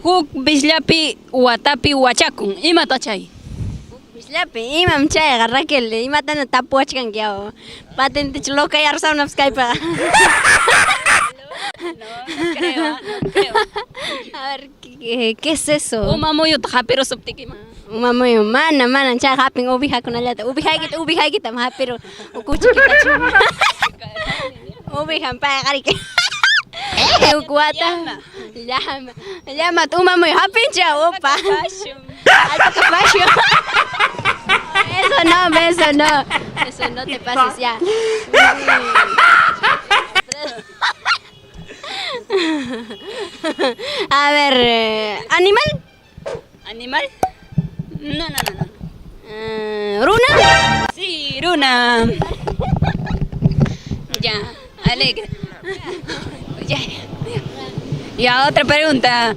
Huk bisllapi watapi wachakun. Imata chay? Bisllapi, imam chayqa Raquel, imatana tapuwachkanki aw. Patentech locayarusawnapas kaypiqa. No, no creo, no creo. A ver, ¿qué, qué es eso? Uma muyuta hapirusuptiki ima. Uma muyu, mana, mana, chayqa hapin ovejakunallata. Ovejaykita, ovejaykitam hapiru kuchikitachu. Ovejan payqariki. Huk wata. Llama. Llamata uma muyu hapincha, opa. Alpaca fashion. Eso no, eso no. Eso no te pases ya. A ver, ¿animal? ¿Animal? No, no, no, no. ¿Runa? Sí, runa. Ya, alegre. Ya, ya. Ya, otra pregunta.